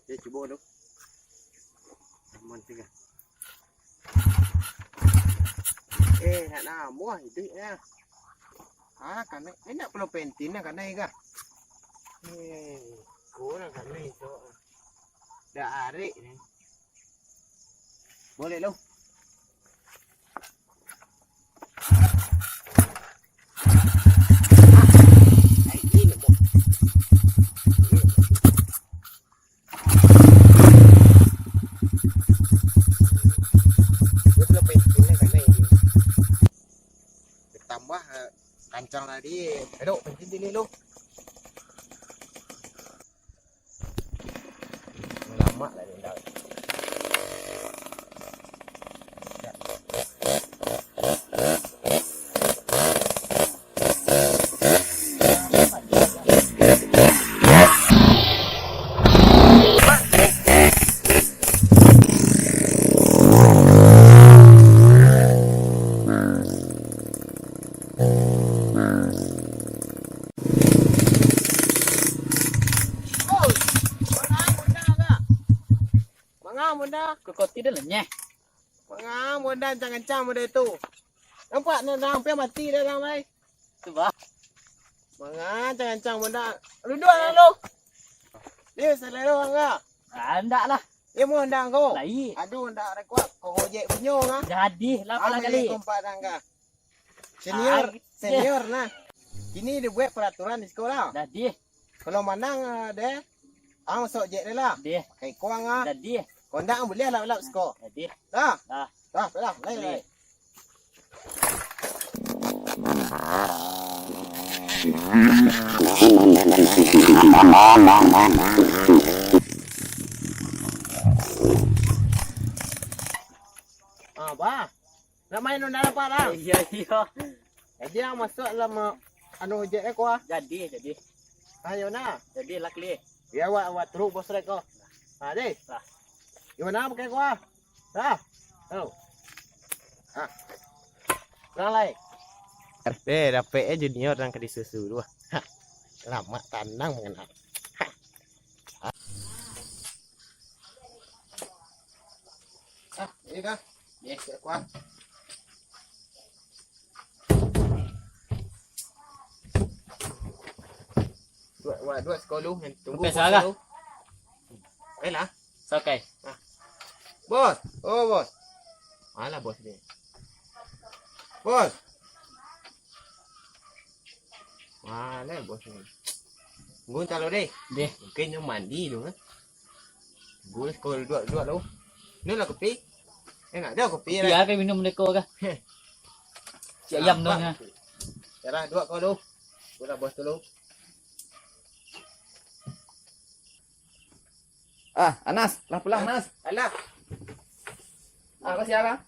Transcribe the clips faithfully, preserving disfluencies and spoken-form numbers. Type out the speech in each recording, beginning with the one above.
Yo, cubo tu. Aman tu kan. Eh, nak namuah iduiknyo. Ah, kanai. Eh, nak pulo pentin lah kanai kah? Eh, kurang kanai tu. Dah arik ni. Boleh lo. Tambah, eh, kancang tadi. Duduk, penting sini lo. Lamak lah dia dah. Manga Bunda? Kokoti dah lenyeh. Manga Bunda ancang-ancang Bunda itu? Nampak nak dah hampir mati dah dah mai. Tu bah. Manga ancang-ancang Bunda? Duduak lah lu. Ni selero angga. Ah, ndak lah. Dia mau ndak kau? Lai. Aduh, ndak ada kuat. Kau ojek punyo ngah. Jadi lah pala kali. Kompak dah angga. Senior, ah, senior nah. Kini dibuek peraturan di siko lah. Jadi. Kalau manang, eh, deh, ang masuk jek deh lah. Deh. Pakai kuang ah. Jadi. Kalau ndak, ang buliah lap-lap siko. Jadi. Dah. Dah. Dah, dah, lai, lai. Ah, bah. Nak main Honda apa lah? Iya, iya. Jadi ang masuk dalam, eh, anu ojek eh, kuah. Jadi, jadi. Ayo nah. Jadi lah kali. Ya, awak, awak turun bos rek ko. Ha, deh. Lah. Yo nah pakai kuah. Dah. Ayo. Ha. Pulang lai. Eh, dapek eh junior nan ka disusu tu. Ha. Lamak tanang manganal. Ha. Ah, ini dah. Yes, kuat. Dua, dua, dua sekolah yang tunggu. Oke, bos salah. Dulu. Oke lah. Oke. Ah. Bos. Oh, bos. Alah, bos ni. Bos. Alah, bos ni. Tunggu talo deh. Deh. Mungkin nyo mandi dulu kan. Gue kalau dua dua lo. Ini lah kopi. Enak dah kopi. Kopi lah. Apa minum deko kah? Heh. Si ayam dong ya. Yalah, dua kau dulu. Gue lah bos dulu. Ah, Anas, lah pulang, Nas. Alah. Ah, kau siapa?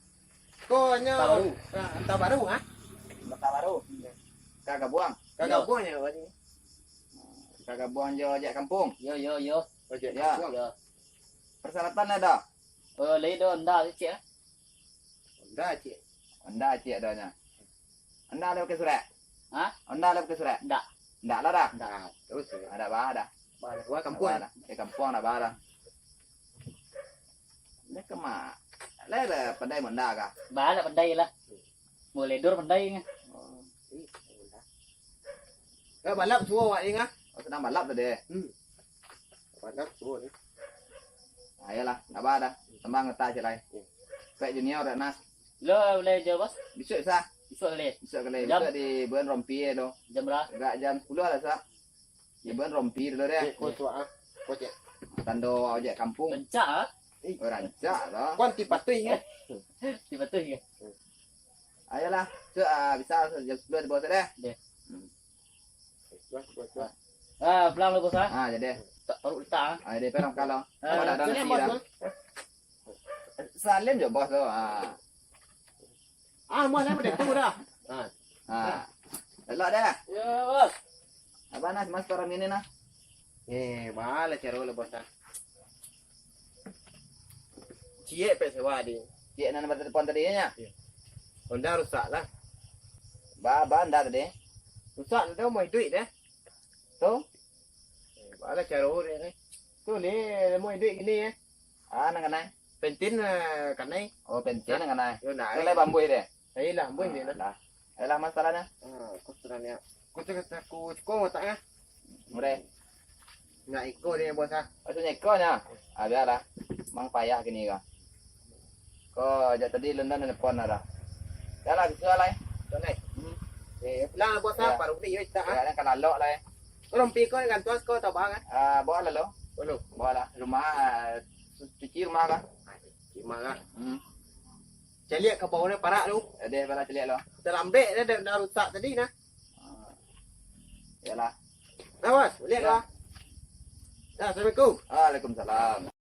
Kau nyo. Entah baru. Ah, entah baru, ah? Entah baru. Ka gabuang. Ka gabuang nyo, Pak. Ka gabuang jo ojek kampuang. Yo, yo, yo. Ojek kampuang. Yo. Persyaratan ado? Oh, lai do, ndak, cek ah. Honda ciek. Honda ciek adonyo. Honda lai pakai surat? Hah? Honda lai pakai surat? Ndak. Ndak lah dah. Ndak. Terus ya. Ada bah dah. Bah, wah kampuang. Ada bah dah. Eh, kampuang dah bah dah. Lai kama. Lai dah pandai Honda kah? Bah, lah pandai lah. Mulai dor pandai ngah. Oh, iya. Eh, balap suruh awak ni ngah? Oh, sedang balap tadi. Hmm. Balap suruh ni. Ah, iyalah, ndak bah dah. Tambah ngeta cek lai. Iya. Pek junior dak Nas. Lo boleh jo, Bos? Bisuak sa. Bisuak kali. Bisuak kali. Jam? Bisuak di Buan Rompi tu. Jam berapa? Agak jam sepuluh lah sa. Di Buan Rompi dulu deh. Eh, kau suak ah. Kau cek. Tando ojek kampuang. Rancak ah. Oh, rancak lah. Kau anti patuh ingat. Anti patuh ingat. Ayolah, cuk, ah, bisa jam sepuluh di bawah deh. Deh. Hmm. Wah, wah, wah. Ah, pulang lu, Bos, ah. Ah, jadi. Tak parut letak, ah. Ah, jadi, perang kalau. Ah, ada sini, nasi Bos, dah. Bos. Salim je, Bos, tu. Ah. Ah, Bos, saya pada tu dah. Ah. Ah. Elok dah. Ya, Bos. Abang Nas, mas, orang ini, nah. Eh, malah cara lu, Bos, ah. Ciek pek sewa di. Ciek nan nomor telepon tadi, ya? Iya. Honda rusak lah. Ba, ba, Honda tadi. Rusak tu, mau hidup deh. Tu? Eh, bala caro deh ni. Tu ni, lamo iduik gini, eh. Ah, nan kanai? Pentin, eh, kanai. Oh, pentin nan kanai. Yo, nah, tu eh. Lai bambuih deh. Lai lah, bambuih deh, nah. Lah. Ayolah, masalahnya. Ah, kau sudah lihat. Kau cakap aku cukup otak, ah. Murah. Nak iko deh, bos, ah. Oh, sunyo iko nya. Ah, bialah. Mang payah kini ko. Ko jak tadi London nelpon dah. Bialah, bisuak lah, eh. Bisuak lah, eh. Hmm. Eh, pulang lah, bos, ah. Ya. Paruik ni, yo, cak, ah. Ya, kan lalok lah, eh. Ko rompi ko gantuang ko atau bang, ah? Ah, bawa lah lo. Bawa lo. Bawa lah. Rumah, ah, cuci rumah kah? Ah, cuci rumah kah? Hmm. Caliak ka bawah ni parak tu. Deh, bawa lah caliak lo. Terlambek dah, dah, dah rusak tadi nah. Ah. Yalah. Nah, bos, lihat lah. Nah, assalamualaikum. Waalaikumsalam.